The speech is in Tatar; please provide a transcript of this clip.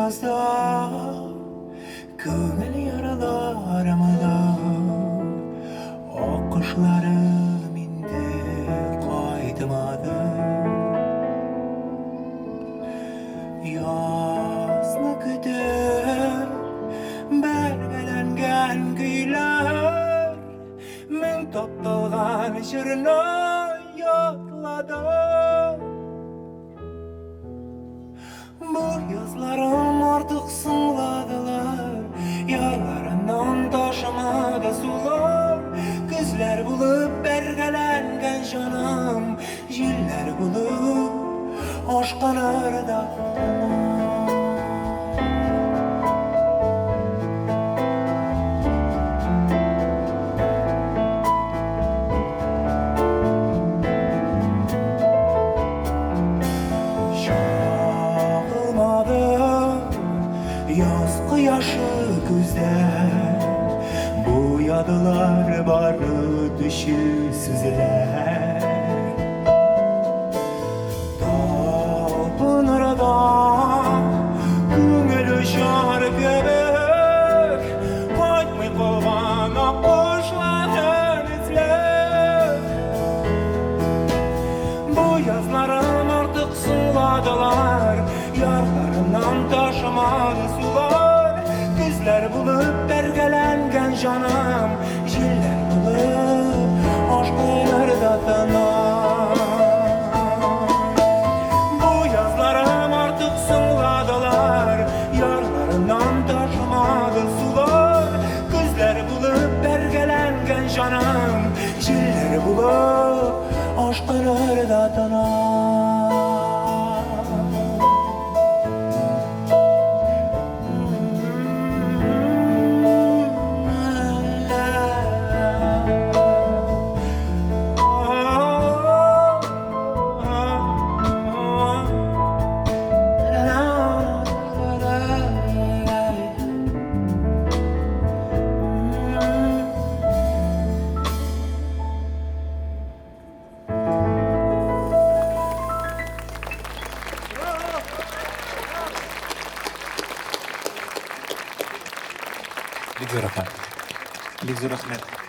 Язда күңел яраларымда Аккошларым инде кайтмады. Язны көтеп бәргәләнгән көйләр Мең тапталган җырны ятлады. Бу язларым артык соңладылар, Ярларыннан ташымады сулар. Көзләр булып бәргәләнгән җаным, Җилләр булып ашкыныр да Чагылмады яз кояшы күздә, Буядылар бары төче сүзләр. Талпынырда күңел очар кебек, Кайтмый калган аккошларын эзләп. Бу язларым артык соңладылар, Ярларыннан ташымады сулар. Көзләр булып бәргәләнгән җаным, Җилләр булып ашкыныр да тынар. Бу язларым артык соңладылар, Ярларыннан ташымады сулар. Көзләр булып бәргәләнгән җаным, Җилләр булып ашкыныр да тынар. Бик зур рәхмәт. Бик зур рәхмәт.